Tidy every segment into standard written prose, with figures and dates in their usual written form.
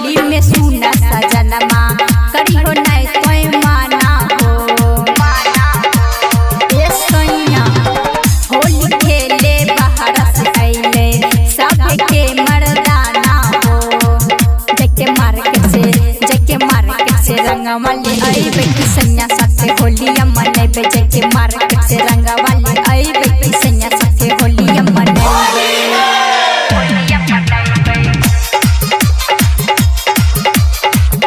होली में सुना सजनमा करी हो नहीं तोय माना हो। ए सैया होली खेले बाहर से अइले सबके मर्दाना हो। जके मार्केट से, जके मार्केट से रंगवा ले अइबे कि सैया साथे होलिया मनेबे। जके मार्केट से रंगवा ले अइबे कि सैया साथे होलिया मनेबे। होलिया मनेबे,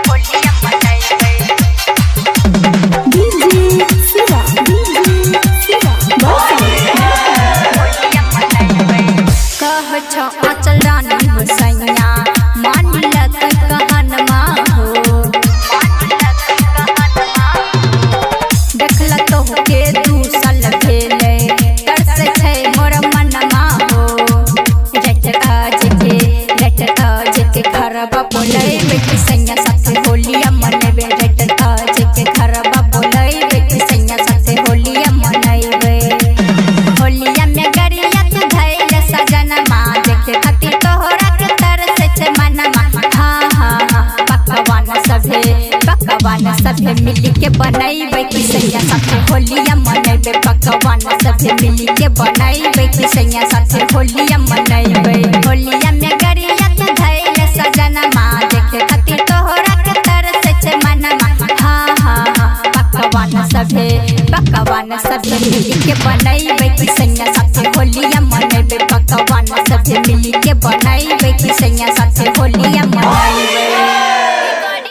होलिया मनेबे। DJ Shiva, DJ Shiva, Barsan. कह छौ अचल रानी हो सैया मान लत कहनमा हो। देखल तो के दू साल भेलै तरस छै मोर मनमा हो। रट आज के, रट आज के घरबा बोलैबे कि सैया साथे होलिया मनेबे। रट आज के घरबा बोलैबे कि सैया साथे होलिया मनैबे। होलिया में गरिया तू धैल सजनमा देखे खातिर तोहरा के तरस छै मनमा। हाँ हाँ हाँ पकवान सभे, पकवान सभे मिली के बनैबे कि सैया साथे होलिया मनैबे। पकवान सभे मिली के बनैबे कि सैया साथे होलिया मनैबे। होलिया में गरिया तू धैल सजनमा